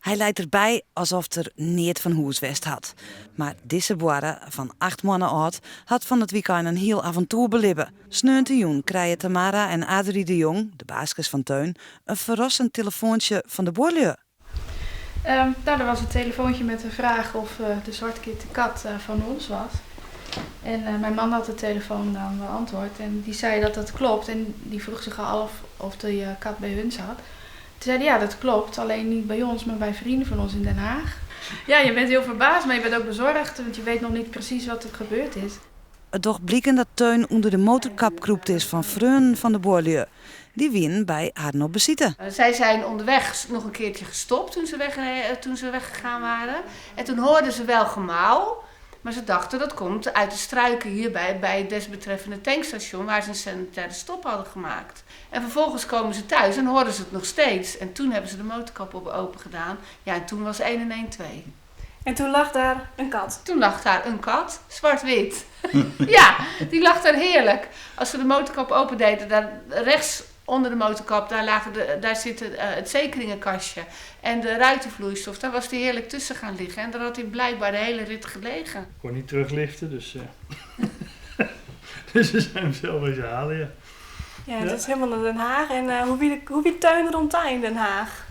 Hy leit derby asof er neat fan hûs west hat. Mar dizze boarre fan acht moanne âld hat fan it wykein in hiel aventoer belibbe. Sneontejûn krije Tamara en Adrie de Jong, de baaskes fan Teun, in ferrassend telefoantsje fan de buorlju. Nou, er was een telefoontje met de vraag of de zwartkit de kat van ons was. En mijn man had de telefoon dan beantwoord en die zei dat dat klopt. En die vroeg zich al af of de kat bij hun zat. Toen zei hij ja, dat klopt. Alleen niet bij ons, maar bij vrienden van ons in Den Haag. Ja, je bent heel verbaasd, maar je bent ook bezorgd. Want je weet nog niet precies wat er gebeurd is. It docht bliken dat Teun ûnder de motorkap krûpt is fan freonen fan de buorlju. Dy wienen by harren op besite. Zij zijn onderweg nog een keertje gestopt toen ze, weg, toen ze weggegaan waren. En toen hoorden ze wel gemauw. Maar ze dachten dat komt uit de struiken hier bij het desbetreffende tankstation waar ze een sanitaire stop hadden gemaakt. En vervolgens komen ze thuis en hoorden ze het nog steeds. En toen hebben ze de motorkap op open gedaan. Ja, en toen was 1 en 1 2. En toen lag daar een kat? Toen lag daar een kat, zwart-wit. Ja, die lag daar heerlijk. Als ze de motorkap open deden, daar rechts onder de motorkap, daar zit het zekeringenkastje en de ruitenvloeistof. Daar was hij heerlijk tussen gaan liggen en daar had hij blijkbaar de hele rit gelegen. Ik kon niet terugliften, dus we zijn hem zelf eens halen, ja. Ja, het is helemaal naar Den Haag. En hoe wie Teun rond daar in Den Haag?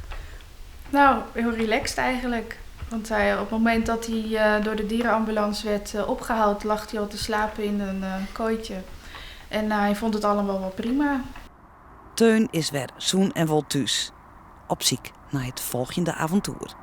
Nou, heel relaxed eigenlijk. Want op het moment dat hij door de dierenambulance werd opgehaald, lag hij al te slapen in een kooitje. En hij vond het allemaal wel prima. Teun is wer sûn en wol thús. Op syk nei it folgjende aventoer.